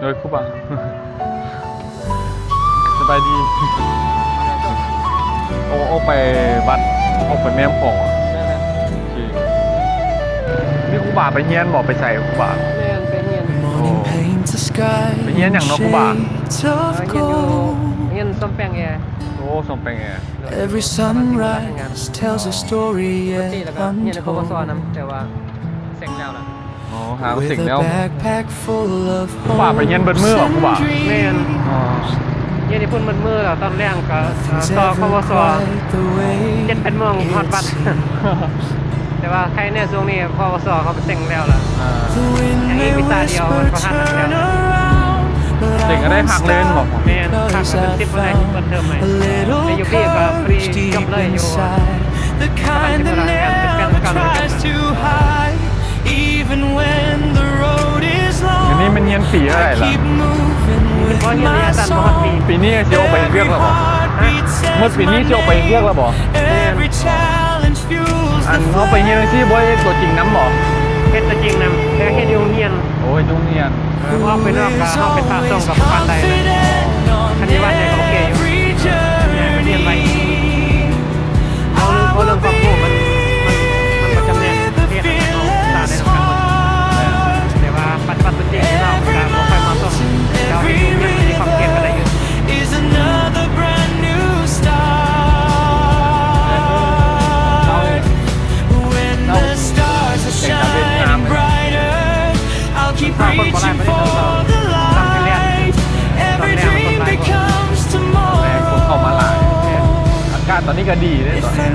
ໂດຍຄູບາ ສະບາຍດີ. ໂອ້ ອອກໄປວັດ ອອກໄປແມ່ນ້ຳຂອງຫວາ? ແມ່ນແຫຼະ. ໂອເຄ. ນີ້ຄູບາໄປຮຽນບໍ່? ໄປໃສຄູບາ? ແມ່ນ ໄປຮຽນ. ໂອ້ ໄປຮຽນຫຍັງເນາະຄູບາ? ຮຽນຢູ່ ຮຽນສ້ອມແປງແອ. ໂອ້ ສ້ອມແປງແອ. ປກະຕິແລ້ວກະຮຽນຢູ່ ປກສ ນຳ ແຕ່ວ່າເສັງແລ້ວລະ. ອໍ ຫາເສັງແລ້ວ. ຄູບາໄປຮຽນເບິດມື້ຫວາຄູບາ? ແມ່ນ. ອໍ ຮຽນຢູ່ພຸ້ນເບິດມື້ ແລ້ວຕອນແລງກະ ເອີ່ ຕໍ່ ກວສ ເຈັດແປດໂມງຮອດວັດ. ແຕ່ວ່າໄຄແນ່ຊ່ວງນີ້ ກວສ ເຂົາເສັງແລ້ວລະ. ອ່າ ຍັງອີກວິຊາດຽວ ມັນກໍຫັກແລ້ວ. ເສັງກໍໄດ້ພັກເລີຍແມ່ນບໍ່? ແມ່ນ ພັກເປັນສິບມື້ ເປີດເທີມໃໝ່. ແຕ່ຢູ່ພີ້ກໍພໍດີຈົບເລີຍ ຢູ່ ປະມານສິບມື້ ແມ່ນເປັນແປດເດືອນ. ອັນນີ້ແມ່ນຮຽນປີເທົ່າໃດລະ? ຍັງບໍ່ຮຽນ ຮຽນຊັ້ນບໍ່ຮອດປີ. ປີນີ້ຊິອອກໄປເຮັດວຽກແລ້ວບໍ່? ຮະ? ໝົດປີນີ້ຊິອອກໄປເຮັດວຽກແລ້ວບໍ່? ແມ່ນ. ອັນເຮົາໄປຮຽນຈັ່ງຊີ້ ບໍ່ໄດ້ເຮັດຕົວຈິງນຳບໍ່? ເຮັດຕົວຈິງນຳ ແຕ່ເຮັດຢູ່ໂຮງຮຽນ. ໂອ້ ເຮັດຢູ່ໂຮງຮຽນ. ເອີ ອອກໄປນອກກະເຮົາເປັນພາກສົ່ງກັບປານໃດ ຄັນຢູ່ບ້ານນີ້ກະໂອເຄຢູ່. ແມ່ນ ມັນຮຽນໄວ. ເວົ້າເລື່ອງຄວາມຮູ້ ມັນ ມັນ ມັນບໍ່ຈຳແນກເພດ ສາດໄດ້ເທົ່າກັນໝົດ. ແຕ່ວ່າປັດຈຸບັນຕົວຈິງຢູ່ນອກກະບໍ່ຄ່ອຍເໝາະສົມ. ແຕ່ວ່າຢູ່ໂຮງຮຽນມັນມີຂອບເຂດກະໄດ້ຢູ່. ເຂົາມາຫຼາຍ ອາກາດຕອນນີ້ກະດີເດ້ຕອນນີ້.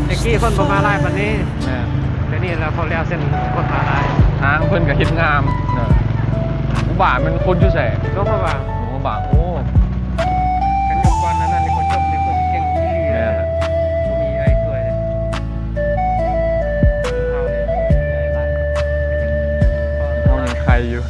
ແຕ່ກີ້ຄົນບໍ່ມາຫຼາຍປານນີ້. ແມ່ນ. ດຽວນີ້ລະເຂົາແລ້ວເສັ້ນ ຄົນມາຫຼາຍ. ທາງເພິ່ນກະເຮັດງາມ. ເອີ ຄູບາແມ່ນຄົນຢູ່ໃສ? ຫຼວງພະບາງ. ຫຼວງພະບາງ. ໂອ້ ຄັນຢູ່ກ່ອນນັ້ນນີ້ ເຂົາຈົບນີ້ ເພິ່ນເກັ່ງອີ່ຫຼີ. ແມ່ນ. ບໍ່ມີໃຜຊ່ວຍເດ້. ເຮົານີ້ ເຮົາຍັງໄຄຢູ່.